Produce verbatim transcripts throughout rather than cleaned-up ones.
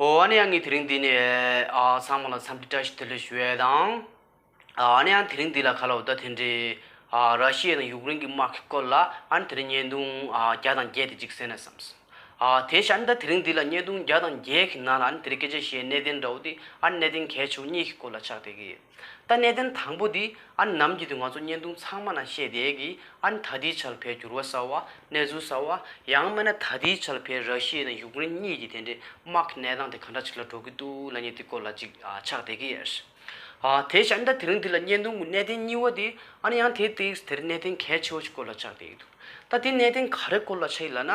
ཨོ་ཨ་ནི་ཡང་ངས་དེ་རིང་འདི་ནས་ཨ་ཚང་མ་ལ་འཚམས་འདྲི་བཀྲ་ཤིས་བདེ་ལེགས་ཞུ་ཡས་དང་། ཨ་ནི་ཡང་དེ་རིང་འདི་ལ་ཁ་ལོ་ད་དེ་འདྲའི་ཨ་ར་ཤི་ཡ་དང་ཡུཀ་རེན་གྱི་དམག་གི་སྐོར་ལ་ཨ་ནི་དེ་རིང་བརྙན་ཐུང་ཨ་བརྒྱ་དང་བརྒྱད་དེ་གཅིག་གསན་ན་བསམས། ཨ་དེ་བཞིན་ད་དེ་རིང་འདི་ལ་བརྙན་ཐུང་བརྒྱ་དང་བརྒྱད་ཀྱི་ནང་ལ་ཨ་ནི་དེ་རིང་སྐད་ཆ་བཤད་གནད་དོན་འདྲ་བོ་དེ་ཨ་ནི་གནད་དོན་གལ་ཆེ་བོ་གཉིས་ཀྱི་སྐོར་ལ་ཆགས་བསྡད་ཀྱི་ཡོད། ད་གནད་དོན་དང་པོ་འདི་ཨ་ནི་ནམ་རྒྱུན་དུ་ང་ཚོ་བརྙན་ཐུང་ཚང་མ་ནང་བཤད་བསྡད་ཀྱི་ཨ་ནི་ད་ལྟའི་ཆར་བའི་འགྱུར་བ་གསར་བ་གནས་ཚུལ་གསར་བ་ཡང་མིན་ན་ད་ལྟའི་ཆར་བའི་ར་ཤི་ཡ་དང་ཡུཀ་རེན་གཉིས་ཀྱི་དེ་འདྲའི་དམག་གི་གནས་སྟངས་དེ་ག་འདྲ་ཅིག་ལ་འགྲོ་གི་འདུག་ལབ་མཁན་དེ་སྐོར་ལ་ཅིག་ཨ་ཆགས་བསྡད་ཀྱི་ཡོད། ཨ་དེ་བཞིན་ད་དེ་རིང་འདི་ལ་བརྙན་ཐུང་གི་གནད་དོན་གཉིས་པ་དེ་ཨ་ནི་ཡང་དེ་དེ་དེར་གནད་དོན་གལ་ཆེ་བོ་ཞིག་སྐོར་ལ་ཆགས་བསྡད་ཀྱི་འདུག་ད་དེ་གནད་དོན་ག་རེ་སྐོར་ལ་ཆགས་ཡིན་ལབ་ན།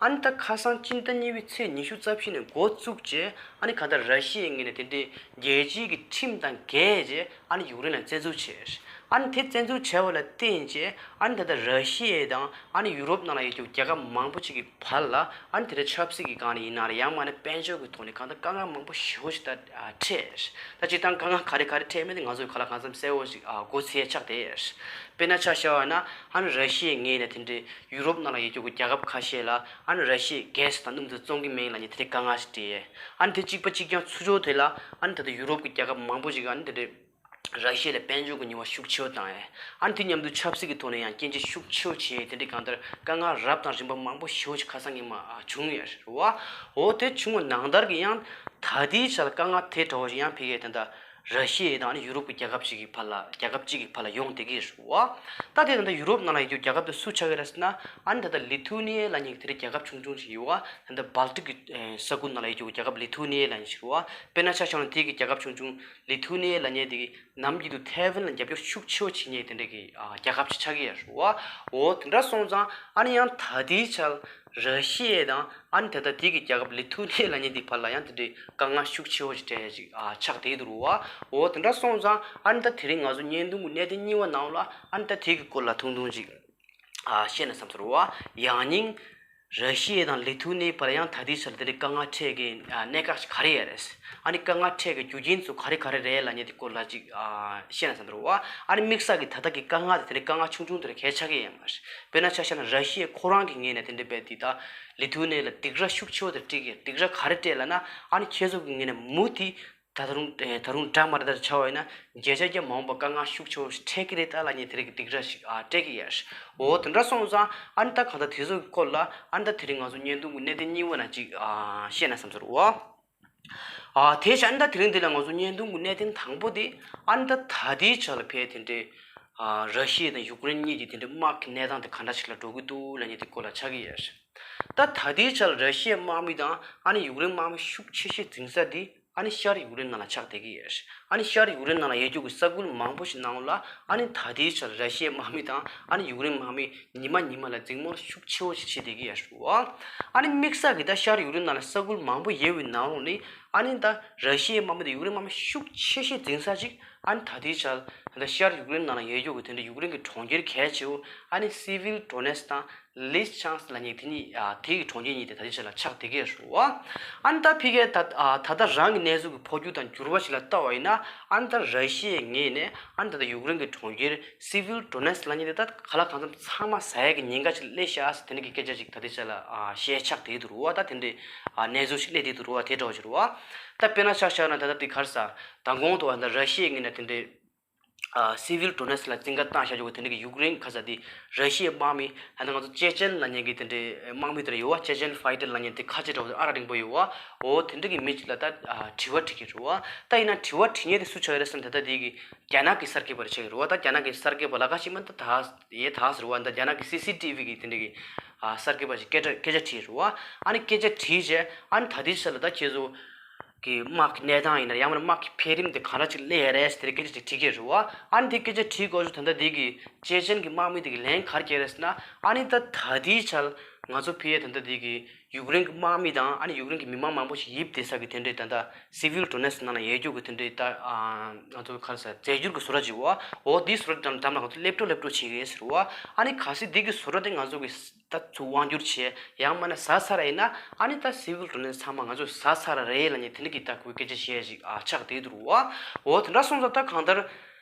ཨ་ནི་ད་ཁ་སང་སྤྱི་ཟླ་གཉིས་པའི་ཚེས་ཉི་ཤུ་རྩ་བཞི་ནས་འགོ་བཙུགས་རྗེས་ཨ་ནི་གང་ལྟར་ར་ཤི་ཡའི་ངོས་ནས་དེ་འདྲའི་རྒྱལ་སྤྱིའི་གི་ཁྲིམས་དང་འགལ་རྗེས་ཨ་ནི་ཡུཀ་རེན་ལ་བཙན་འཛུལ་བྱས། ཨ་ནི་དེ་བཙན་འཛུལ་བྱས་པ་ལ་བརྟེན་རྗེས་ཨ་ནི་ད་ལྟ་ར་ཤི་ཡ་དང་ཨ་ནི་ཡུ་རོབ་ནང་ལ་ཡོད་རྒྱུ་རྒྱལ་ཁབ་མང་པོ་ཅིག་གི་བར་ལ་ཨ་ནི་དེ་འདྲའི་ཆབ་སྲིད་ཀྱི་སྒང་ནས་ཡིན་ན་རེད། ཡང་མིན་ན་དཔལ་འབྱོར་གྱི་ཐོག་ནས་གང་ལྟར་དཀའ་ངལ་མང་པོ་ཞེ་པོ་ཞིག་ད་འཕྲད། ད་སྤྱིར་བཏང་དཀའ་ངལ་ག་རེ་ག་རེ་འཕྲད་མིན་དེ་ང་ཚོས་གང་ལ་གང་འཚམ་གསལ་བོ་ཞིག་མགོ་ཚོས་ཆགས་བསྡད། དཔེར་ན་ཆ་བཞག་པ་ན་ཨ་ནི་ར་ཤི་ཡའི་ངོས་ནས་དེ་འདྲའི་ཡུ་རོབ་ནང་ལ་ཡོད་རྒྱུ་གི་རྒྱལ་ཁབ་ཁ་ཤས་ལ་ཨ་ནི་ར་ཤི་ཡའི་གྷེ་སི་དང་སྣུམ་དེ་བཙོང་གི་མིན་ལབ་མཁན་དེ་འདྲའི་དཀའ་ངལ་ཞིག་འཕྲད། ཨ་ནི་དེ་གཅིག་པ་གཅིག་རྐྱང་ཚུར་ཕྱོགས་དེ་ལ་ཨ་ནི་ད་ལྟ་ཡུ་རོབ་ཀྱི་རྒྱལ་ཁབ་མང་པོ་ཞིག་ཨ་ནི་དེ་འདྲའི་ར་ཤི་ཡ་ལ་དཔལ་འབྱོར་གྱི་ཉེས་པ་ཤུགས་ཆེ་བོ་བཏང་ཡས། ཨ་ནི་དེ་མཉམ་དུ་ཆབ་སྲིད་ཀྱི་ཐོག་ནས་ཡང་སྐྱོན་བརྗོད་ཤུགས་ཆེ་བོ་བྱས། དེ་འདྲའི་གང་ལྟར་དཀའ་ངལ་རབ་དང་རིམ་པ་མང་པོ་ཞེ་པོ་ཞིག་ཁ་སང་ཉིན་མ་ཨ་བྱུང་ཡོད་རེད་བ། འོ་དེ་བྱུང་བ་ནང་ལྟར་གྱི་ཡང་ད་ལྟའི་ཆ་ལ་དཀའ་ངལ་དེ་འདྲ་བོ་ཞིག་ཡང་ཕ་གིའི་ད་ལྟ་ར་ཤི་ཡ་དང་ཨ་ནི་ཡུ་རོབ་ཀྱི་རྒྱལ་ཁབ་ཅིག་གི་བར་ལ་རྒྱལ་ཁབ་ཅིག་གི་བར་ལ་ཡོང་བསྡད་ཀྱི་རེད་བ། ད་དེ་ད་ལྟ་ཡུ་རོབ་ནང་ལ་ཡོད་རྒྱུ་རྒྱལ་ཁབ་དེ་སུ་ཆགས་ཀྱི་རེད་ཟེར་ན་ཨ་ནི་ད་ལྟ་ལི་ཐུ་ནི་ཡ་ལབ་མཁན་གྱི་དེ་འདྲའི་རྒྱལ་ཁབ་ཆུང་ཆུང་ཞིག་ཡོད་བ། ད་ལྟ་སྦལ་ཏིག་གི་ས་ཁུལ་ནང་ལ་ཡོད་རྒྱུ་རྒྱལ་ཁབ་ལི་ཐུ་ནི་ཡ་ལབ་མཁན་ཞིག་རེད་བ། དཔེར་ན་ཆ་བཞག་ན་དེ་གི་རྒྱལ་ཁབ་ཆུང་ཆུང་ལི་ཐུ་ནི་ཡ་ལབ་མཁན་དེ་གི་ནམ་རྒྱུན་དུ་ཐའེ་ཝན་ལ་རྒྱབ་སྐྱོར་ཤུགས་ཆེ་བོ་བྱེད་མཁན་དེ་འདྲ་གི་ཨ་རྒྱལ་ཁབ་ཅིག་ཆགས་ཀྱི་ཡོད་རེད་བ། འོ་དེ་འདྲ་སོང་ཙང་ཨ་ནི་ཡང་ད་ལྟའི་ཆར་ར་ཤི་ཡ་དང་ཨ་ནི་ད་ལྟ་དེ་གི་རྒྱལ་ཁབ་ལི་ཐུ་ནི་ཡ་ལབ་མཁན་དེ་བར་ལ་ཡང་དེ་འདྲའི་དཀའ་ངལ་ཤུགས་ཆེ་བོ་ཞིག་འཕྲད་ཡ་ཅིག་ཨ་ཆགས་བསྡད་ཀྱི་འདུག་རེད་བ། འོ་དེ་འདྲ་སོང་ཙང་ཨ་ནི་ད་དེ་རིང་ང་ཚོ་བརྙན་ཐུང་གི་གནད་དོན་གཉིས་པ་ནང་ལ་ཨ་ནི་ད་དེ་གི་སྐོར་ལ་ཐུང་ཐུང་ཅིག་ཨ་བཤད་ན་བསམ་སོང་རེད་བ། ཡང་སྙིང་ར་ཤི་ཡ་དང་ལི་ཐུ་ནི་ཡའི་བར་ཡང་ད་ལྟའི་ཆར་དེ་འདྲའི་དཀའ་ངལ་འཕྲད་ཀྱི་ཨ་གནད་འགག་ཅིག་ག་རེ་ཡོད་རེད། ཨ་ནི་དཀའ་ངལ་འཕྲད་ཀྱི་རྒྱུ་རྐྱེན་ཚོ་ག་རེ་ག་རེ་རེད་ལབ་མཁན་དེ་སྐོར་ལ་ཅིག་ཨ་བཤད་ན་བསམ་རེད་བ། ཨ་ནི་དམིགས་བསལ་གྱི་ད་ལྟ་གི་དཀའ་ངལ་དེ་དེ་འདྲའི་དཀའ་ངལ་ཆུང་ཆུང་དེ་འདྲ་གང་ཡང་ཆགས་ཀྱི་ཡོད་མ་རེད། དཔེར་ན་ཆ་བཞག་ན་ར་ཤི་ཡ་ཁོ་རང་གི་ངོས་ནས་དེ་འདྲའི་རྦད་དེ་ད་ལི་ཐུ་ནི་ཡ་ལ་སྡིགས་ར་ཤུགས་ཆེ་བོ་དེ་སྤྲད་ཀྱི་ཡོད། སྡིགས་ར་ག་རེ་སྤྲད་ལབ་ན་ཨ་ནི་ཁྱེད་ཚོ་གི་ངོས་ནས་མུ་མཐུད་ད་ད་རུང་ཨེ་ད་རུང་འདྲ་མ་འདྲ་ཆགས་པ་ཡིན་ན་བརྒྱ་ཆ་བརྒྱ་མ་འོངས་པ་དཀའ་ངལ་ཤུགས་ཆེ་བོ་ཞིག་འཕྲད་ཀྱི་རེད་ད་ལབ་མཁན་དེ་རིགས་ཀྱི་སྡིགས་ར་ཞིག་ཨ་སྤྲད་ཀྱི་ཡོད། འོ་དེ་འདྲ་སོང་ཙང་ཨ་ནི་ད་གང་ལྟར་དེ་ཚོ་གི་སྐོར་ལ་ཨ་ནི་ད་དེ་རིང་ང་ཚོ་བརྙན་ཐུང་གི་གནད་དོན་གཉིས་པ་ནང་ཅིག་ཨ་བཤད་ན་བསམ་ཚོར་བ། ཨ་དེ་བཞིན་ཨ་ནི་ད་དེ་རིང་འདི་ལ་ང་ཚོ་བརྙན་ཐུང་གི་གནད་དོན་དང་པོ་དེ་ཨ་ནི་ད་ད་ལྟའི་ཆ་ལ་ཕའི་དེ་འདྲའི་ཨ་ར་ཤི་ཡ་དང་ཡུཀ་རེན་གཉིས་ཀྱི་དེ་འདྲའི་དམག་གི་གནས་སྟངས་དེ་ག་འདྲ་ཞིག་ལ་འགྲོ་གི་འདུག་ལབ་མཁན་དེ་སྐོར་ལ་ཆགས་ཀྱི་ཡོད། ད་ད་ལྟའི་ཆར་ར་ཤི་ཡའི་དམག་མི་དང་ཨ་ནི་ཡུཀ་རེན་དམག་མི་ཤུགས་ཆེ་ཤོས་འཛིང་ས་དེ་ཨ་ནི་ཤར་ཡུཀ་རེན་ནང་ལ་ཆགས་བསྡད་ཀྱི་ཡོད། ཨ་ནི་ཤར་ཡུཀ་རེན་ནང་ལ་ཡོད་རྒྱུ་གི་ས་ཁུལ་མང་པོ་ཞིག་ནང་ལ་ཨ་ནི་ད་ལྟའི་ཆར་ར་ཤི་ཡའི་དམག་མི་དང་ཨ་ནི་ཡུཀ་རེན་དམག་མི་ཉི་མ་ཉི་མ་ལ་འཛིང་མོ་ཤུགས་ཆེ་བོ་ཞིག་བྱེད་བསྡད་ཀྱི་ཡོད་རེད་བ། ཨ་ནི་དམིགས་བསལ་གྱི་ད་ཤར་ཡུཀ་རེན་ནང་ལ་ས་ཁུལ་མང་པོ་ཡོད་པའི་ནང་ལོགས་ནས་ཨ་ནི་ད་ར་ཤི་ཡའི་དམག་མི་དང་ཡུཀ་རེན་དམག་མི་ཤུགས་ཆེ་ཤོས་འཛིང་ས་ཅིག་ཨ་ནི་ད་ལྟའི་ཆར་ད་ལྟ་ཤར་ཡུཀ་རེན་ནང་ལ་ཡོད་རྒྱུ་གི་དེ་འདྲ་ཡུཀ་རེན་གྱི་གྲོང་ཁྱེར་གལ་ཆེ་བོ་ཨ་ནི་སི་ཝིལ་ཌོ་ནེ་སི་དང་། ལིས་ཆང་སི་ལབ་མཁན་དེ་གཉིས་ཨ་དེ་གི་གྲོང་ཁྱེར་གཉིས་དེ་ད་ལྟའི་ཆར་ལ་ཆགས་བསྡད་ཀྱི་ཡོད་རེད་བ། ཨ་ནི་ད་ཕ་གིའི་ད་ཨ་ད་ལྟ་རང་གི་གནས་ཚུལ་གྱི་འཕོ་འགྱུར་དང་འགྱུར་བ་ཞིག་ལ་ལྟ་བ་ཡིན་ན་ཨ་ནི་ད་ར་ཤི་ཡའི་ངོས་ནས་ཨ་ནི་ད་ལྟ་ཡུཀ་རེན་གྱི་གྲོང་ཁྱེར་སི་ཝིལ་ཌོ་ནེ་སི་ལབ་མཁན་དེ་ད་གང་ལ་གང་འཚམ་ཚང་མ་ཟ་ཡས་ཀྱི་ཉེན་ཁ་ཅིག་སླེབས་ཤག་ཟེར་དེ་འདྲ་གི་སྐད་ཆ་ཅིག་ད་ལྟའི་ཆར་ལ་ཨ་བཤད་ཆགས་བསྡད་ཀྱི་འདུག་རེད་བ། ད་དེ་འདྲའི་ཨ་གནས་ཚུལ་ཞིག་སླེབས་བསྡད་ཀྱི་འདུག་རེད་བ། དེ་འདྲ་བ་ཞིག་རེད་བ། ད་དཔེར་ན་ཆ་བཞག་ན་ད་ལྟ་དེ་ག་རེ་ཟ་མདང་དགོང་དུ་བ་ད་ར་ཤི་ཡའི་ངོས་ནས་དེ་འདྲའི་ཨ་སི་ཝིལ་ཌོ་ནེ་སི་ལ་བཙན་བཀའ་བཏང་བཞག་རྒྱུ་དེ་འདྲ་གི་ཡུཀ་རེན་ག་ས་དེ་ར་ཤི་ཡའི་དམག་མི་ད་ལྟ་ང་ཚོ་ཅེ་ཅན་ལབ་མཁན་གྱི་དེ་འདྲའི་དམག་མི་དེ་འདྲ་ཡོད་བ། ཅེ་ཅན་ཕའི་ཊར་ལབ་མཁན་དེ་ཁ་ཆེ་འདྲ་བོ་དེ་ཨ་ར་རིང་པོ་ཡོད་བ། འོ་དེ་འདྲ་གི་མི་ཅིག་ལ་ད་ཨ་དྲི་བ་དྲི་གི་རེད་བ། ད་ཡིན་ན་དྲི་བ་དྲི་མཁན་དེ་སུ་ཆགས་ཡོད་རེད་ཟེར་ན་ད་ལྟ་དེ་གི་རྒྱ་ནག་གི་གསར་འགོད་པ་རེད་ཆགས་ཀྱི་རེད་བ། ད་རྒྱ་ནག་གི་གསར་འགོད་པ་ལ་ཁ་ཤས་མ་ད་ད་ཡེ་ད་ཟེར་བ། ད་རྒྱ་ནག་གི་སི་སི་ཊི་ཝི་གི་དེ་འདྲ་གི་ཨ་གསར་འགོད་པ་ཅིག་སྐད་ཆ་སྐད་ཆ་དྲིས་རེད་བ། ཨ་ནི་སྐད་ཆ་དྲིས་རྗེས་ཨ་ནི་ད་ལྟའི་ཆ་ལ་ད་ཁྱེད་ཚོ་གི་དམག་གི་གནས་སྟངས་ཡིན་ན་ཡང་མིན་ན་དམག་གི་འཕེལ་རིམ་དེ་ག་འདྲ་ཅིག་སླེབས་ཡོད་རེད་ཟེར་དེ་སྐད་ཆ་ཅིག་དྲི་གི་རེད་བ། ཨ་ནི་དེ་སྐད་ཆ་དྲིས་སྐོར་ཞུ་ད་ལྟ་དེ་གི་ཅེ་ཅན་གི་དམག་མི་དེ་གི་ལན་ག་རེ་བརྒྱབ་རེད་ཟེར་ན། ཨ་ནི་ད་ད་ལྟའི་ཆར་ང་ཚོ་ཕ་གིའི་ད་ལྟ་དེ་གི་ཡུཀ་རེན་གི་དམག་མི་དང་ཨ་ནི་ཡུཀ་རེན་གི་མི་མང་མང་པོ་ཞིག་ཡིབ་བསྡད་ས་གི་དེ་འདྲའི་ད་ལྟ་སི་ཝིལ་ཌོ་ནེ་སི་ནང་ལ་ཡོད་རྒྱུ་གི་དེ་འདྲའི་ད་ཨ་ང་ཚོ་ག་རེ་ཟ་རྫས་འགྱུར་གི་བཟོ་གྲྭ་ཅིག་ཡོད་བ། འོ་དེའི་བཟོ་གྲྭ་དེ་འགྲམ་ལ་ང་ཚོ་སླེབས་འགྲོ་སླེབས་འགྲོ་བྱེད་ཀྱི་ཡོད་ཟེར་བ། ཨ་ནི་གལ་སྲིད་དེ་གི་བཟོ་གྲྭ་དེ་ང་ཚོ་གི་ད་ཚུར་དབང་བསྒྱུར་བྱས་ཡང་མིན་ན་ཟ་ཚར་ཡིན་ན་ཨ་ནི་ད་སི་ཝིལ་ཌོ་ནེ་སི་ཚང་མ་ང་ཚོས་ཟ་ཚར་རེད་ལབ་མཁན་དེ་འདྲ་གི་ད་ཁོའི་སྐད་ཆ་བཤད་ཅིག་ཨ་ཆགས་བསྡད་འདུག་བ། འོ་དེ་འདྲ་སོང་ཙང་ད་གང་ལྟར་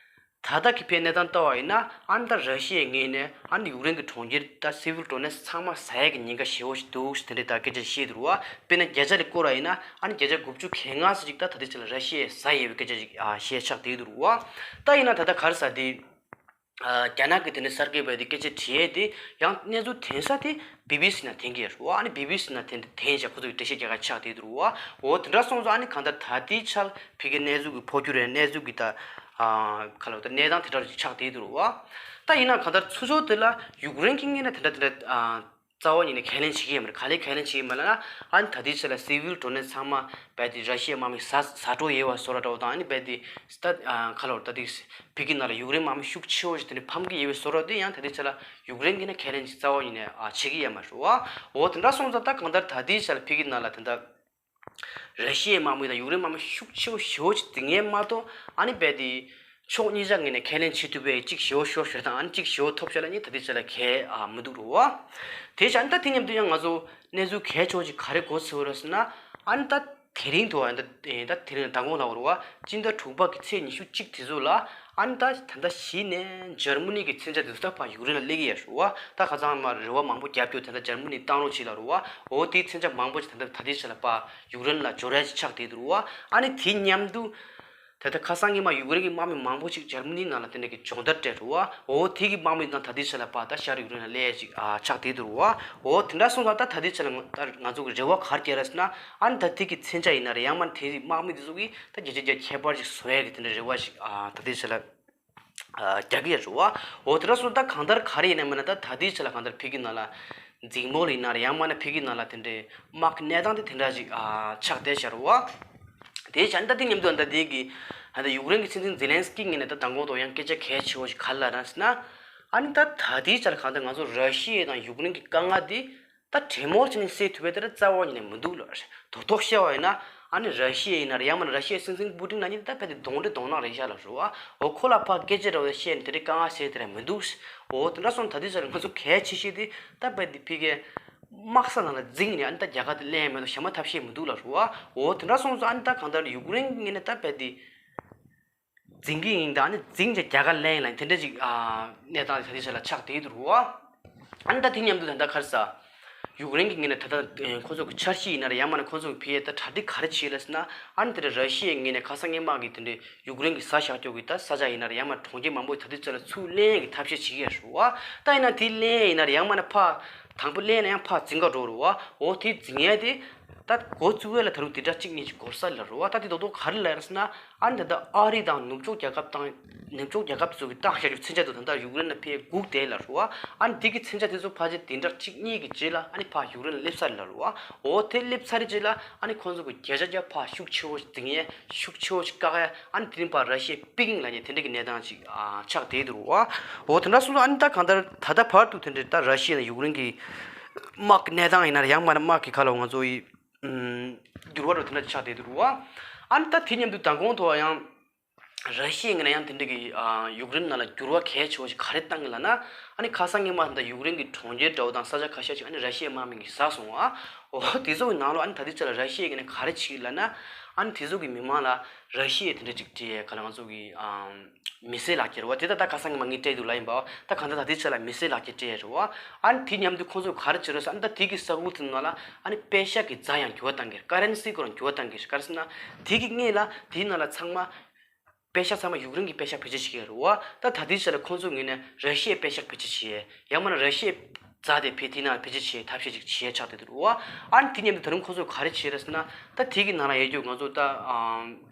ད་ལྟ་གི་ཕའི་གནས་སྟངས་ལྟ་བ་ཡིན་ན་ཨ་ནི་ད་ར་ཤི་ཡའི་ངོས་ནས་ཨ་ནི་ཡུཀ་རེན་གྱི་གྲོང་ཁྱེར་ད་སི་ཝིལ་ཌོ་ནེ་སི་ཚང་མ་ཟ་ཡས་ཀྱི་ཉེན་ཁ་ཞེ་པོ་ཞིག་འདུག་ཟེར་དེ་འདྲའི་ད་སྐད་ཆ་བཤད་འདུག་བ། དཔེར་ན་བརྒྱ་ཆ་ལ་བསྐོར་བ་ཡིན་ན་ཨ་ནི་བརྒྱ་ཆ་དགུ་བཅུ་གོ་ལྔ་ཙམ་ཅིག་ད་ད་ལྟའི་ཆ་ལ་ར་ཤི་ཡས་ཟ་ཡས་པའི་སྐད་ཆ་ཞིག་ཨ་བཤད་ཆགས་བསྡད་འདུག་བ། ད་ཡིན་ན་ད་ལྟ་ག་རེ་ཟེར་དེ། ཨ་རྒྱ་ནག་གི་དེ་འདྲའི་གསར་འགོད་པས་དེ་སྐད་ཆ་དྲིས་ཡས་དེ་ཡང་གནས་ཚུལ་འཐེན་ས་དེ་བི་བི་སི་ནང་འཐེན་གྱི་ཡོད་རེད་བ། ཨ་ནི་བི་བི་སི་ནང་འཐེན་འཐེན་བྱས་ཁོ་ཚོ་གི་འགྲེལ་བཤད་རྒྱག་ག་ཆགས་བསྡད་འདུག་བ། འོ་དེ་འདྲ་སོང་ཙང་ཨ་ནི་གང་ལྟར་ད་ལྟའི་ཆར་ཕ་གིའི་གནས་ཚུལ་གྱི་འཕོ་འགྱུར་རེད། གནས་ཚུལ་གྱི་ད་ཨ་ག་ལ་ད་གནས་སྟངས་དེ་འདྲ་ཞིག་ཆགས་བསྡད་འདུག་བ། ད་ཡིན་ན་གང་ལྟར་ཚུར་ཕྱོགས་དེ་ལ་ཡུཀ་རེན་གྱི་ངོས་ནས་དེ་འདྲ་དེ་འདྲ་ཨ་རྩ་བ་ཉིད་ནས་ཁས་ལེན་བྱེད་ཀྱི་ཡོད་མ་རེད། ག་ལེར་ཁས་ལེན་བྱེད་ཀྱི་མེད་ལབ་ན་ཨ་ནི་ད་ལྟའི་ཆ་ལ་སི་ཝིལ་ཌོ་ནེ་སི་ཚང་མ་རྦད་དེ་ར་ཤི་ཡའི་དམག་མི་ཟ་ཟ་འགྲོ་ཡས་པ་བཟོ་འདྲ་འདྲ་བོ་དང་། ཨ་ནི་རྦད་དེ་ད་ཨ་ག་ལ་ད་ལྟའི་བོད་ཀྱི་ནང་ལ་ཡུཀ་རེན་དམག་མི་ཤུགས་ཆེ་བོ་ཞིག་དེ་འདྲ་ཕམ་གྱི་ཡོད་པའི་བཟོ་འདྲ་དེ་ཡང་ད་ལྟའི་ཆ་ལ་ཡུཀ་རེན་གྱིས་ནས་ཁས་ལེན་ཞིག་རྩ་བ་ཉིད་ནས་ཨ་བྱེད་ཀྱི་ཡོད་མ་རེད་བ། འོ་དེ་འདྲ་སོང་ཙང་ད་གང་ལྟར་ད་ལྟའི་ཆ་ལ་ཕ་གི་ནང་ལ་དེ་འདྲ་ར་ཤི་ཡའི་དམག་མི་དང་ཡུཀ་རེན་དམག་མི་ཤུགས་ཆེ་བོ་ཞེ་བོ་ཅིག་འཛིང་ཡས་མ་གཏོགས། ཨ་ནི་རྦད་དེ་ཕྱོགས་གཉིས་ཆ་ངོས་ནས་ཁས་ལེན་བྱེད་ཐུབ་པའི་གཅིག་ཞེ་བོ་ཤོར་ཤོར་དང་། ཨ་ནི་གཅིག་ཞེ་བོ་ཐོབ་ཤོར་ལ་ནི་ད་ལྟའི་ཆ་ལ་གལ་ཨ་མི་འདུག་རེད་བ། དེ་བྱས་ཨ་ནི་ད་དེ་མཉམ་དུ་ཡང་ང་ཚོ་གནས་ཚུལ་གལ་ཆེ་བོ་ཅིག་ག་རེ་གོ་ཚོད་རེད་ཟེར་ན། ཨ་ནི་ད་དེ་རིང་དུ་ཨ་ནི་ད་དེ་རིང་མདང་དགོང་ལ་བར་བ་སྤྱི་ཟླ་དྲུག་པ་གི་ཚེས་ཉི་ཤུ་གཅིག་དེ་ཚོ་ལ་ཨ་ནི་ད་ད་ལྟ་གཞི་ནས་འཇར་མ་ནི་གི་མཚོན་ཆ་དེ་ཚོ་ད་ཕར་ཡུཀ་རེན་ལ་སླེབས་ཀྱི་ཡོད་རེད་བ། ད་ཁ་སང་མར་རེ་བ་མང་པོ་བརྒྱབ་རྒྱུ་དེ་འདྲ་འཇར་མ་ནི་བཏང་རོགས་བྱེད་ལབ་རེད་བ། འོ་དེའི་མཚོན་ཆ་མང་པོ་ཞིག་ད་ལྟ་ད་ལྟའི་ཆ་ལ་ཕར་ཡུཀ་རེན་ལ་འབྱོར་ཡ་ཞིག་ཆགས་བསྡད་འདུག་རེད་བ། ཨ་ནི་དེ་མཉམ་དུ་ད་ལྟ་ཁ་སང་སྔོན་མ་ཡུཀ་རེན་གྱི་དམག་མི་མང་པོ་ཞིག་འཇར་མ་ནི་ནང་ལ་དེ་འདྲ་གི་སྦྱོང་བརྡར་སྤྲད་རེད་བ། འོ་དེ་གི་དམག་མི་དང་ད་ལྟའི་ཆ་ལ་ཕར་ད་ཤར་ཡུཀ་རེན་ལ་སླེབས་ཡ་ཞིག་ཨ་ཆགས་བསྡད་འདུག་རེད་བ། འོ་དེ་འདྲ་སོང་ཙང་ད་ད་ལྟའི་ཆ་ལ་ང་ད་ང་ཚོ་གི་རེ་བ་ག་རེ་བརྒྱབ་རེད་ཟེར་ན། ཨ་ནི་ད་དེ་གི་མཚོན་ཆ་ཡིན་ན་རེད། ཡང་མིན་ན་དེ་དམག་མི་དེ་ཚོ་གིས་ད་བརྒྱ་ཆ་བརྒྱ་ཁྱད་པར་ཞིག་བཟོ་ཡ་གི་དེ་འདྲ་རེ་བ་ཞིག་ཨ་ད་ལྟའི་ཆ་ལ་ཨ་རྒྱག་གི་ཡོད་རེད་བ། འོ་དེ་འདྲ་སོང་ཙང་ད་གང་ལྟར་ག་རེ་ཡིན་ན་མིན་ན་ད་ད་ལྟའི་ཆ་ལ་གང་ལྟར་ཕ་གི་ནང་ལ་འཛིང་མོལ་ཡིན་ན་རེད། ཡང་མིན་ན་ཕ་གི་ནང་ལ་དེ་འདྲའི་དམག་གི་གནས་སྟངས་དེ་དེ་འདྲ་ཞིག་ཨ་ཆགས་བསྡད་ཤག་རེད་བ། དེ་བྱས་ད་དེ་མཉམ་དུ་ད་དེ་གི་ད་ལྟ་ཡུཀ་རེན་གྱི་སྲིད་འཛིན་ཛེ་ལན་སི་ཀི་ངོས་ནས་ད་མདང་དགོང་དུ་ཡང་སྐད་ཆ་གལ་ཆེ་བོ་ཞིག་ག་རེ་ལབ་རེད་ཟེར་ན། ཨ་ནི་ད་ད་ལྟའི་ཆར་གང་ལྟར་ང་ཚོ་ར་ཤི་ཡ་དང་ཡུཀ་རེན་གྱི་དཀའ་ངལ་དེ་ད་གྲོས་མོལ་བྱས་ནས་སེལ་ཐུབ་པའི་དེ་འདྲ་རྩ་བ་ཉིད་ནས་མི་འདུག་ལབ་རེད། དོག་དོག་བཤད་པ་ཡིན་ན་ཨ་ནི་ར་ཤི་ཡ་ཡིན་ན་རེད། ཡང་མིན་ན་ར་ཤི་ཡའི་སྲིད་འཛིན་པུ་ཏིན་ལབ་མཁན་དེ་ད་རྦད་དེ་གདོན་འདྲེ་གདོང་ནག་རེད་ཤག་ལབ་རེད་བ། འོ་ཁོ་ལ་ཕར་སྐད་ཆ་འདྲ་བོ་བཤད་ནས་དེ་འདྲའི་དཀའ་ངལ་སེལ་དེ་འདྲ་མི་འདུག་འོ་དེ་འདྲ་སོང་ད་ལྟའི་ཆར་ང་ཚོ་གལ་ཆེ་ཤོས་དེ་ད་རྦད་དེ་ཕ་གིའི་དམག་ས་ནང་ལ་འཛིང་ནས་ཨ་ནི་ད་རྒྱལ་ཁ་དེ་ལེན་ཡ་མེད་དོ་ཞེ་མ་ཐབས་ཤེས་མི་འདུག་ལབ་རེད་བ། འོ་དེ་འདྲ་སོང་ཙང་ཨ་ནི་ད་གང་ལྟར་ཡུཀ་རེན་གྱི་ངོས་ནས་ད་རྦད་དེ་འཛིང་གི་ཡིན། ད་ཨ་ནི་འཛིང་བྱས་རྒྱལ་ཁ་ལེན་ལ་དེ་འདྲ་ཅིག་ཨ་གནས་སྟངས་ད་ལྟའི་ཆ་ལ་ཆགས་བསྡད་འདུག་རེད་བ། ཨ་ནི་ད་དེ་མཉམ་དུ་ད་ལྟ་ག་རེ་ཟེར། ཡུཀ་རེན་གྱི་ངོས་ནས་ད་ལྟ་ཁོ་ཚོ་གི་འཆར་གཞི་ཡིན་ན་རེད། ཡང་མིན་ན་ཁོ་ཚོ་གི་ཕ་གིར་ད་གྲ་སྒྲིག་ག་རེ་བྱེད་ལབ་ཟེར་ན། ཨ་ནི་དེ་འདྲ་ར་ཤི་ཡའི་ངོས་ནས་ཁ་སང་སྔོན་མ་གི་དེ་འདྲའི་ཡུཀ་རེན་གྱི་ཟ་བཞག་རྒྱུ་གི་ད་ས་ཆ་ཡིན་ན་རེད། ཡང་མིན་ན་གྲོང་ཁྱེར་མང་པོ་ད་ལྟའི་ཆ་ལ་ཚུར་ལེན་ཡ་གི་ཐབས་ཤེས་བྱེད་ཀྱི་ཡོད་རེད་བ། ད་ཡིན་ན་དེ་ལེན་ཡ་ཡིན་ན་རེད། ཡང་མིན་ན་ཕར་དང་པོ་ལེན་ན་ཡང་ཕར་འཛིང་ག་འགྲོ་རེད་བ། འོ་དེ་འཛིང་ཡ་དེ་ད་འགོ་བཙུགས་ཡ་ལ་ད་རུང་དེ་འདྲ་གཅིག་གཉིས་ཅིག་འགོར་ས་ལབ་རེད་བ། ད་དེ་རྡོག་རྡོག་ག་རེ་ལབ་རེད་ཟེར་ན། ཨ་ནི་ད་ལྟ་ཨ་རི་དང་ནུབ་ཕྱོགས་རྒྱལ་ཁབ་དང་ནུབ་ཕྱོགས་རྒྱལ་ཁབ་དེ་ཚོ་གིས་བཏང་བཞག་རྒྱུ་མཚོན་ཆ་དེ་ད་ལྟ་ཡུཀ་རེན་ལ་ཕར་སྒུག་བསྡད་ལབ་རེད་བ། ཨ་ནི་དེ་གི་མཚོན་ཆ་དེ་ཚོ་ཕལ་ཆེར་བདུན་ཕྲག་གཅིག་གཉིས་ཀྱི་རྗེས་ལ་ཨ་ནི་ཕར་ཡུཀ་རེན་ལ་སླེབས་ས་རེད་ལབ་རེད་བ། འོ་དེ་སླེབས་ཚར་རྗེས་ལ་ཨ་ནི་ཁོང་ཚོ་གིས་བརྒྱ་ཆ་བརྒྱ་ཕར་ཤུགས་ཆེ་བོ་འཛིང་ཡས་ཤུགས་ཆེ་བོ་ཞིག་བཀག་ཡས། ཨ་ནི་དེ་རིང་ཕར་ར་ཤི་ཡའི་པེ་ཀིང་ལབ་མཁན་དེ་འདྲ་གི་གནས་སྟངས་ཅིག་ཨ་ཆགས་བསྡད་འདུག་རེད་བ། འོ་དེ་འདྲ་སོང་ཙང་ཨ་ནི་ད་གང་ལྟར་ད་ལྟ་བར་དུ་དེ་འདྲའི་ད་ར་ཤི་ཡ་དང་ཡུཀ་རེན་གྱི་དམག་གི་གནས་སྟངས་ཡིན་ན་རེད། ཡང་མིན་ན་དམག་གི་ཁ་ལ་ང་ཚོ་ཡི་ཨུམ། འགྱུར་བ་འགྲོ་དེ་འདྲ་ཆགས་བསྡད་འདུག་རེད་བ། ཨ་ནི་ད་དེ་མཉམ་དུ་མདང་དགོང་ཐོག་ཡང་ར་ཤི་ཡའི་ངོས་ནས་ཡང་དེ་འདྲ་གི་ཨ་ཡུཀ་རེན་ནང་ལ་འགྱུར་བ་གལ་ཆེ་བ་ཞིག་ག་རེ་བཏང་གི་ལབ་ན། ཨ་ནི་ཁ་སང་སྔོན་མ་ད་ཡུཀ་རེན་གྱི་གྲོང་ཁྱེར་འདྲ་བོ་དང་ས་ཆ་ཁ་ཤས་ཤིག་ཨ་ནི་ར་ཤི་ཡའི་དམག་མི་གིས་ཟ་སོང་བ། འོ་དེ་ཚོ་གི་ནང་ལོགས་ཨ་ནི་ད་ལྟའི་ཆ་ལ་ར་ཤི་ཡའི་ངོས་ནས་ག་རེ་བྱེད་ཀྱི་ལབ་ན། ཨ་ནི་དེ་ཚོ་གི་མི་མང་ལ་ར་ཤི་ཡའི་དེ་འདྲ་ཅིག་སྤྲད་ཡས་ག་ལ་ང་ཚོ་གི་ཨ། མི་སེར་ལག་ཁྱེར་རེད་བ། དེ་ད་ད་ཁ་སང་ཉི་མ་ངས་སྤྲད་འདུག་ལབ་ཡིན་པ། ད་གང་ལྟར་ད་ལྟའི་ཆ་ལ་མི་སེར་ལག་ཁྱེར་སྤྲད་རེད་བ། ཨ་ནི་དེ་མཉམ་དུ་ཁོང་ཚོས་ག་རེ་བྱེད་རེད་ཟེར། ཨ་ནི་ད་དེ་གི་ས་ཁུལ་དེ་ནང་ལ་ཨ་ནི་པེ་ཤག་གི་རྫ་ཡང་འགྱུར་བ་བཏང་གི་རེད། ཀ་རན་སི་ཁོ་རང་འགྱུར་བ་བཏང་གི་རེད། ག་རེ་ཟེར་ན། དེ་གི་སྔོན་ལ་དེའི་ནང་ལ་ཚང་མ་པེ་ཤག་ཚང་མ་ཡུཀ་རེན་གྱི་པེ་ཤག་བེད་སྤྱོད་བྱེད་ཀྱི་ཡོད་རེད་བ། ད་ད་ལྟའི་ཆ་ལ་ཁོང་ཚོའི་ངོས་ནས་ར་ཤི་ཡའི་པེ་ཤག་བེད་སྤྱོད་བྱེད་ཡས། ཡང་མིན་ན་ར་ཤི་ཡའི་རྫ་དེ་ཕར་དེའི་ནང་ལ་བེད་སྤྱོད་བྱེད་ཡས་ཐབས་ཤེས་ཅིག་བྱེད་ཡས་ཆགས་བསྡད་འདུག་རེད་བ། ཨ་ནི་དེ་མཉམ་དུ་ད་རུང་ཁོང་ཚོས་ག་རེ་བྱེད་རེད་ཟེར་ན། ད་དེ་གི་ནང་ལ་ཡོད་རྒྱུ་ང་ཚོ་ད་ཨ་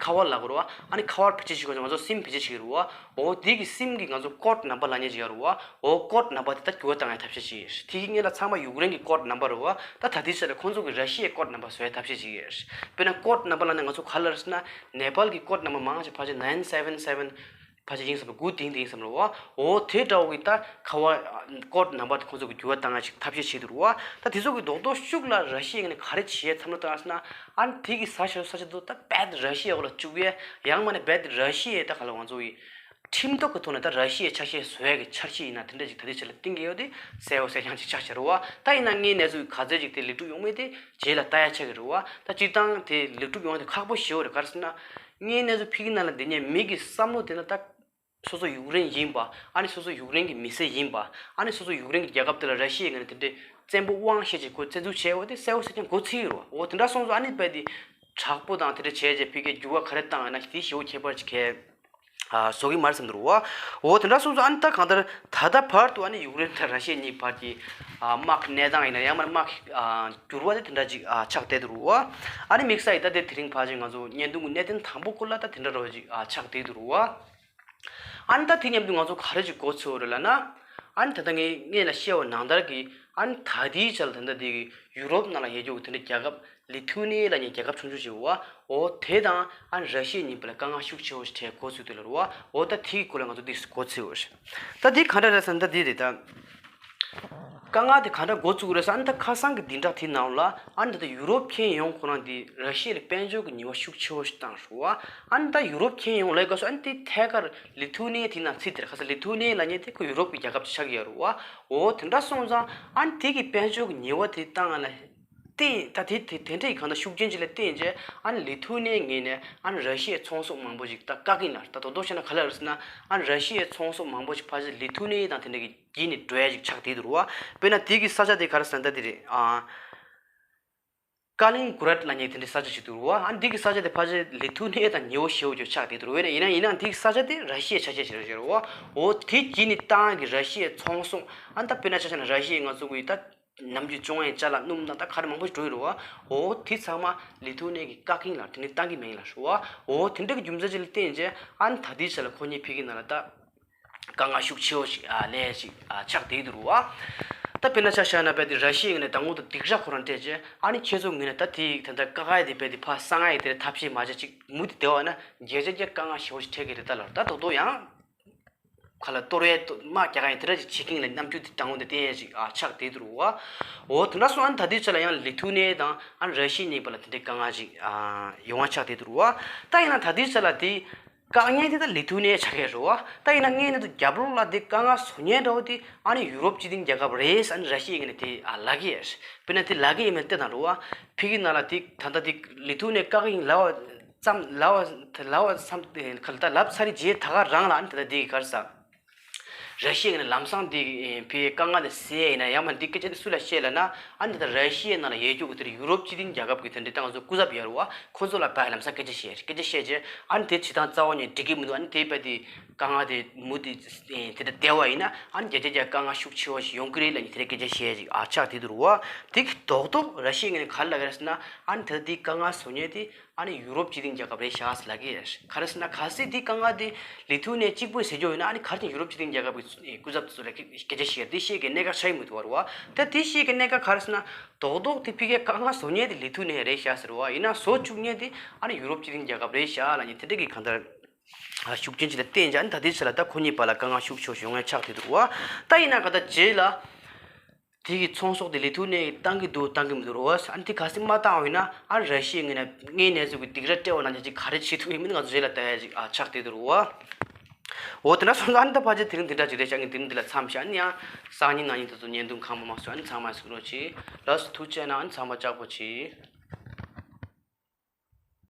ཁ་པར་ལབ་དགོས་རེད་བ། ཨ་ནི་ཁ་པར་བེད་སྤྱོད་བྱེད་དགོས། ང་ཚོ་སིམ་བེད་སྤྱོད་བྱེད་ཀྱི་རེད་བ། འོ་དེ་གི་སིམ་གི་ང་ཚོ་ཀོཌ་ནམ་བར་ལབ་མཁན་ཅིག་ཡོད་རེད་བ། འོ་ཀོཌ་ནམ་བར་དེ་ད་འགྱུར་བ་བཏང་ཡས་ཐབས་ཤེས་བྱེད་ཀྱི་ཡོད་རེད། དེ་གི་སྔོན་ལ་ཚང་མ་ཡུཀ་རེན་གྱི་ཀོཌ་ནམ་བར་རེད་བ། ད་ད་ལྟའི་ཆ་ལ་ཁོང་ཚོ་གིས་ར་ཤི་ཡའི་ཀོཌ་ནམ་བར་བཟོ་ཡས་ཐབས་ཤེས་བྱེད་ཀྱི་ཡོད་རེད། དཔེར་ན་ཀོཌ་ནམ་བར་ལབ་ན་ང་ཚོ་ག་རེ་ལབ་རེད་ཟེར་ན། ནེ་པཱལ་གྱི་ཀོཌ་ནམ་བར་མང་ཆེ་ཕལ་ཆེར་ནའིན་སེ་བན་སེ་བན་ཕལ་ཆེར་ཡིན་བསམ་རེད། དགུ་བདུན་དེ་ཡིན་བསམ་རེད་བ། འོ་དེ་འདྲ་བོ་གི་ད་ཁ་པར་ཀོཌ་ནམ་བར་དེ་ཁོང་ཚོ་གིས་འགྱུར་བ་བཏང་ཡ་ཞིག་ཐབས་ཤེས་བྱེད་འདུག་རེད་བ། ད་དེ་ཚོ་གི་རྡོག་རྡོག་ཤུགས་ལ་ར་ཤི་ཡའི་ངོས་ནས་ག་རེ་བྱེད་ཡས་བསམ་བློ་བཏང་ཡ་ཟེར་ན། ཨ་ནི་དེ་གི་ས་ཆ་ས་ཆ་དེ་ཚོ་ད་རྦད་དེ་ར་ཤི་ཡའི་འོག་ལ་བཅུག་ཡས། ཡང་མིན་ན་རྦད་དེ་ར་ཤི་ཡའི་ད་ག་ལ་ང་ཚོ་གི་ཁྲིམས་ཐོག་གི་ཐོག་ནས་ད་ར་ཤི་ཡའི་ཆ་ཤས་བཟོ་ཡས་ཀྱི་འཆར་གཞི་ཡིན་ན་དེ་འདྲ་ཅིག་ད་ལྟའི་ཆ་ལ་བཏིང་གི་ཡོད་དེ་གསལ་པོ་གསལ་རྐྱང་ཅིག་ཆགས་བཞག་རེད་བ། ད་ཡིན་ན་སྔོན་གནས་ཚུལ་ག་ཚོད་ཅིག་དེ་ལེགས་གྲུབ་ཡོང་མིན་དེ་རྗེས་ལ་ལྟ་ཡ་ཆགས་ཀྱི་རེད་བ། ད་སྤྱིར་བཏང་དེ་ལེགས་གྲུབ་ཡོང་ཡ་དེ་ཁག་པོ་ཞེ་པོ་རེད། ག་རེ་ཟེར་ན། སྔོན་གནས་ཚུལ་ཕ་གི་ནང་ལ་སྡོད་མཁན་མི་གི་བསམ་བློ་དེ་ན་ད་ སོ་སོ་ཡུཀ་རེན་ཡིན་པ། ཨ་ནི་སོ་སོ་ཡུཀ་རེན་གྱི་མི་སེར་ཡིན་པ། ཨ་ནི་སོ་སོ་ཡུཀ་རེན་གྱི་རྒྱལ་ཁབ་དེ་ལ་ར་ཤི་ཡའི་ངོས་ནས་དེ་འདྲའི་བཙན་པོ་དབང་ཤེད་ཀྱིས་ཁོ་བཙན་འཛུལ་བྱས་ཡོད་དེ་གསལ་བོ་གསལ་རྐྱང་གོ་ཚིག་ཡོད་རེད་བ། འོ་དེ་འདྲ་སོང་ཙང་ཨ་ནི་རྦད་དེ་དྲག་པོ་དང་དེ་འདྲ་བྱས་རྗེས་ཕ་གིའི་འགྱུར་བ་ག་རེ་བཏང་ཡོད་ན་དེ་ཞེ་པོ་ཁྱད་པར་ཅིག་གས་ཨ་བཟོ་གི་མ་རེད་བསམ་འདུག་རེད་བ། འོ་དེ་འདྲ་སོང་ཙང་ཨ་ནི་ད་གང་ལྟར་ད་ལྟ་བར་དུ་ཨ་ནི་ཡུཀ་རེན་དང་ར་ཤི་ཡ་གཉིས་བར་གྱི་ཨ་དམག་གི་གནས་སྟངས་ཡིན་ན་ཡང་མིན་དམག་གི་ཨ་འགྱུར་བ་དེ་དེ་འདྲ་ཅིག་ཨ་ཆགས་བསྡད་འདུག་རེད་བ། ཨ་ནི་དམིགས་བསལ་ཡིན་ད་དེ་དེ་རིང་ཕལ་ཆེར་ང་ཚོ་བརྙན་ཐུང་གི་གནད་དོན་དང་པོ་སྐོར་ལ་ད་དེ་འདྲ་རོ་ཅིག་ཨ་ཆགས་བསྡད་འདུག་རེད་བ། ཨ་ནི་ད་དེ་མཉམ་དུ་ང་ཚོ་ག་རེ་ཅིག་གོ་ཚོད་རེད་ལབ་ན། ཨ་ནི་ད་ལྟ་ངས་སྔོན་ལ་བཤད་པ་ནང་ལྟར་གྱི་ཨ་ནི་ད་ལྟའི་ཆར་ལ་ད་ལྟ་དེ་གི་ཡུ་རོབ་ནང་ལ་ཡོད་རྒྱུ་གི་དེ་འདྲ་རྒྱལ་ཁབ་ལི་ཐུ་ནི་ཡ་ལབ་མཁན་རྒྱལ་ཁབ་ཆུང་ཆུང་ཞིག་རེད་བ། འོ་དེ་དང་ཨ་ནི་ར་ཤི་ཡ་གཉིས་བར་ལ་དཀའ་ངལ་ཤུགས་ཆེ་བོ་ཞིག་འཕྲད་གོ་ཚོད་དེ་ལ་རེད་བ། འོ་ད་དེ་གི་སྐོར་ལ་ང་ཚོ་ཏོག་ཙམ་གོ་ཚོད་རེད། ད་དེ་ག་འདྲ་རེད་ཟེར་ན་ད་དེ་རེད་ད། དཀའ་ངལ་དེ་ག་འདྲ་འགོ་བཙུགས་རེད་ཟེར་ཨ་ནི་ད་ཁ་སང་གི་བདུན་ཕྲག་དེའི་ནང་ལ་ཨ་ནི་ད་ལྟ་ཡུ་རོབ་ཁྱོན་ཡོངས་ཁོ་རང་དེ་ར་ཤི་ཡ་ལ་དཔལ་འབྱོར་གྱི་ཉེས་པ་ཤུགས་ཆེ་བོ་ཞིག་བཏང་རེད་བ། ཨ་ནི་ད་ཡུ་རོབ་ཁྱོན་ཡོངས་ལབ་སྐབས་སུ་ཨ་ནི་དེ་ཐད་ཀར་ལི་ཐུ་ནི་ཡ་དེའི་ནང་ཚུད་དེ་རེད། ཁ་སང་ལི་ཐུ་ནི་ཡ་ལབ་མཁན་དེ་ཁོ་ཡུ་རོབ་ཀྱི་རྒྱལ་ཁབ་ཅིག་ཆགས་ཀྱི་ཡོད་རེད་བ། འོ་དེ་འདྲ་སོང་ཙང་ཨ་ནི་དེ་གི་དཔལ་འབྱོར་གྱི་ཉེས་པ་དེ་བཏང་ཡ་ལ། བརྟེན་ད་དེ་དེ་དེ་འདྲ་ཡི་གང་ལྟར་ཤུགས་རྐྱེན་ཅིག་ལ་བརྟེན་རྗེས་ཨ་ནི་ལི་ཐུ་ནི་ཡའི་ངོས་ནས་ཨ་ནི་ར་ཤི་ཡའི་ཚོང་ཟོག་མང་པོ་ཞིག་ད་བཀག་གིན་ལ་ད་དོ་དོ་བྱས་ན་ག་ལ་རེད་ཟེར་ན། ཨ་ནི་ར་ཤི་ཡའི་ཚོང་ཟོག་མང་པོ་ཞིག་ཕལ་ཆེར་ལི་ཐུ་ནི་ཡ་དང་དེ་འདྲ་གི་བརྒྱུད་ནས་འགྲོ་ཡ་ཞིག་ཆགས་བསྡད་འདུག་རེད་བ། དཔེར་ན་དེ་གི་ས་ཆ་དེ་ག་རེ་ཟེར་ན་ད་དེ་རེད་ཨ། ཀ་ལིན་གུ་རད་ལབ་མཁན་དེ་འདྲའི་ས་ཆ་ཞིག་འདུག་རེད་བ། ཨ་ནི་དེ་གི་ས་ཆ་དེ་ཕལ་ཆེར་ལི་ཐུ་ནི་ཡ་དང་ཉེ་བོ་ཞེ་བོ་ཅིག་ཆགས་བསྡད་འདུག་རེད་བ། ཡིན་ན་ཡིན་ནའང་དེ་གི་ས་ཆ་དེ་ར་ཤི་ཡའི་ཆ་ཤས་ཤིག་རེད་བ། འོ་དེ་བརྒྱུད་ནས་བཏང་གི་ར་ཤི་ཡའི་ཚོང་ཟོག་ཨ་ནི་ད་དཔེར་ན་ཆ་བཞག་ན་ར་ཤི་ཡའི་ང་ཚོ་གི་ད། ནམ་རྒྱུན་བཙོང་ཡས་ཅ་ལག་སྣུམ་དང་ད་ག་རེ་མང་པོ་ཞིག་འགྲོ་ཡི་རེད་བ། འོ་དེ་ཚང་མ་ལི་ཐུ་ནི་ཡ་གིས་བཀག་གིན་ལ་དེ་ནི་བཏང་གི་མེད་ལ་ཞུ་བ། འོ་དེ་འདྲ་གི་རྒྱུ་མཚན་ཅིག་ལ་བརྟེན་རྗེས་ཨ་ནི་ད་ལྟའི་ཆ་ལ་ཁོ་གཉིས་ཕ་གི་ནང་ལ་ད་དཀའ་ངལ་ཤུགས་ཆེ་བོ་ཞིག་ཨ་ལས་ཞིག་ཨ་ཆགས་བསྡད་འདུག་རེད་བ། ད་དཔེར་ན་ཆ་བཞག་ན་རྦད་དེ་ར་ཤི་ཡའི་ངོས་ནས་ད་སྔོན་དུ་སྡིགས་ར་ཁོ་རང་སྤྲད་རྗེས་ཨ་ནི་ཁྱེད་ཚོ་ངོས་ནས་ད་དེ་ད་ལྟ་དཀའ་ངལ་དེ་རྦད་དེ་ཕར་སེལ་ཡས་དེ་ཐབས་ཤེས་མ་བྱས་ཅིག་མུ་མཐུད་བསྡད་པ་ན་བརྒྱ་ཆ་བརྒྱ་དཀའ་ངལ་ཞེ་བོ་ཞིག་འཕྲད་ཀྱི་རེད་ད་ལབ། ད་དོ་དོ་ཡང་། ཁ་ལ་གཏོར་ཡས་དམག་རྒྱག་ག་ཡིན་དེ་འདྲ་ཅིག་བྱེད་ཀྱིན་ལ་རྣམ་འགྱུར་དེ་དང་པོ་དེ་བསྟན་ཡས་ཅིག་ཨ་ཆགས་བསྡད་འདུག་རེད་བ། འོ་དེ་འདྲ་སོང་ཨ་ནི་ད་ལྟའི་ཆ་ལ་ཡང་ལི་ཐུ་ནི་ཡ་དང་ཨ་ནི་ར་ཤི་ཡ་གཉིས་བར་ལ་དེ་འདྲའི་དཀའ་ངལ་ཅིག་ཨ་ཡོང་བ་ཆགས་བསྡད་འདུག་རེད་བ། ད་ཡིན་ན་ད་ལྟའི་ཆ་ལ་དེ་བཀག་མཁན་དེ་ད་ལི་ཐུ་ནི་ཡ་ཆགས་ཀྱི་རེད་བ། ད་ཡིན་ན་ངས་ནི་ད་རྒྱབ་ལོགས་ལ་དེ་དཀའ་ངལ་བཟོ་མཁན་འདྲ་བོ་དེ་ཨ་ནི་ཡུ་རོབ་སྤྱི་མཐུན་རྒྱལ་ཁབ་རེད། ཨ་ནི་ར་ཤི་ཡ་གིས་ནི་དེ་ཨ་ལབ་ཀྱི་ཡོད། དཔེར་ན་དེ་ལབ་ཀྱི་ཡིན་མིན་བལྟས་དང་རེད་བ། ཕ་གི་ནང་ལ་དེ་ད་ལྟ་དེ་ལི་ཐུ་ནི་ཡ་བཀག་གི་ཡིན་ལབ་པ། ཙམ་ལབ་པ་ལབ་པ་བསམ་ག་ལ་ད་ལབ་ཚར་རྗེས་ད་ག་རང་ལ་ཨ་ནི་ད་ལྟ་འདི་ག་རེ་ཟ། ར་ཤི་ཡ་ནི་ལམ་སང་འདི་ཕའི་དཀའ་ངལ་དེ་སེལ་ཡིན་ན་ཡང་མ་འདི་སྐད་ཆ་འདི་སུ་ལ་བཤད་ལབ་ན་ཨ་ནི་ད་ལྟ་ར་ཤི་ཡའི་ནང་ལ་ཡོད་རྒྱུ་གི་དེ་ཡུ་རོབ་སྤྱི་མཐུན་རྒྱལ་ཁབ་ཀྱི་དེ་འདྲའི་ད་ང་ཚོ་སྐུ་ཚབ་ཡོད་རེད་བ། ཁོ་ཚོ་ལ་ཕར་ལམ་སང་སྐད་ཆ་བཤད་སྐད་ཆ་བཤད་རྗེས་ཨ་ནི་དེ་བྱེད་སྟངས་རྩ་བ་ནས་འགྲིག་གི་མི་འདུག་ཨ་ནི་དེ་བས་དེ་དཀའ་ངལ་དེ་མུ་མཐུད་དེ་འདྲ་བསྡད་པ་ཡིན་ན་ཨ་ནི་བརྒྱ་ཆ་བརྒྱ་དཀའ་ངལ་ཤུགས་ཆེ་བ་ཞིག་ཡོང་གི་རེད་ལབ་ནས་དེ་འདྲའི་སྐད་ཆ་བཤད་ཅིག་ཨ་ཆགས་བསྡད་འདུག་རེད་བ། དེ་གི་རྡོག་རྡོག་ར་ཤི་ཡ་ངོས་ནས་ག་རེ་ལབ་ཀྱི་རེད་ཟེར་ན་ཨ་ནི་ད་ལྟ་དེ་དཀའ་ངལ་བཟོ་མཁན་དེ། ཨ་ནི་ཡུ་རོབ་སྤྱི་མཐུན་རྒྱལ་ཁབ་རེད་ཤག་ཟེར་ལབ་ཀྱི་ཡོད། ག་རེ་ཟེར་ན་གལ་སྲིད་འདི་དཀའ་ངལ་འདི་ལི་ཐུ་ནི་ཡ་གཅིག་པུས་ཟེར་རྒྱུ་ཡིན་ན་ཨ་ནི་ག་རེ་བྱས་ཡུ་རོབ་སྤྱི་མཐུན་རྒྱལ་ཁབ་ཀྱི་སྐུ་ཚབ་ཚོ་ལ་སྐད་ཆ་བཤད་འདི་བཤད་ཀྱི་གནད་འགག་ཆགས་ཀྱི་མི་འདུག་བ་རེད་བ། ད་འདི་བཤད་ཀྱི་གནད་འགག་ག་རེ་ཟེར་ན་རྡོག་རྡོག་དེ་ཕ་གིའི་དཀའ་ངལ་བཟོ་མཁན་དེ་ལི་ཐུ་ནི་ཡ་རེད་ཤག་ཟེར་བ་ཡིན་ན་བཟོ་བཅུག་མཁན་དེ་ཨ་ནི་ཡུ་རོབ་སྤྱི་མཐུན་རྒྱལ་ཁབ་རེད་ཤག་ལབ་ནས་དེ་འདྲ་གི་གང་ལྟར་ཤུགས་རྐྱེན་ཅིག་ལ་བརྟེན་ཀྱང་ཨ་ནི་ད་ལྟའི་ཆ་ལ་ད་ཁོ་གཉིས་བར་ལ་དཀའ་ངལ་ཤུགས་ཆེ་ཤོས་ཡོང་ཡ་ཆགས་བསྡད་འདུག་བ། ད་ཡིན་ན་ག་ད་རྗེས་ལ། དེ་གི་ཚོང་ཟོག་དེ་ལི་ཐུ་ནི་ཡ་བཏང་གི་འདུག་བཏང་གི་མི་འདུག་རེད་བ། ཨ་ནི་དེ་གལ་སྲིད་མ་བཏང་བ་ཡིན་ན་ཨ་ར་ཤི་ཡའི་ངོས་ནས་སྔོན་ནས་བཟོ་གི་སྡིགས་ར་སྤྲད་པ་ནང་བཞིན་ཅིག་ག་རེ་བྱེད་ཐུབ་ཡོད་མིན་ང་ཚོ་རྗེས་ལ་ལྟ་ཡ་ཅིག་ཨ་ཆགས་བསྡད་འདུག་རེད་བ། འོ་དེ་འདྲ་སོང་ཙང་ཨ་ནི་ད་ཕལ་ཆེར་དེ་རིང་འདི་འདྲ་ཅིག་རེད་ཤག་ངས་དེ་རིང་འདི་ལ་མཚམས་བཞག་ཨ་ནི་ཡང་སང་ཉིན་གནངས་ཉིན་དེ་ཚོ་བརྙན་ཐུང་གང་མང་མང་བཟོས་ཨ་ནི་ཚང་མ་གཟིགས་རོགས་གྱིས། ལགས་སོ་ཐུགས་རྗེ་གནང་ཨ་ནི་ཚང་མ་ལྕགས་པོ་གྱིས།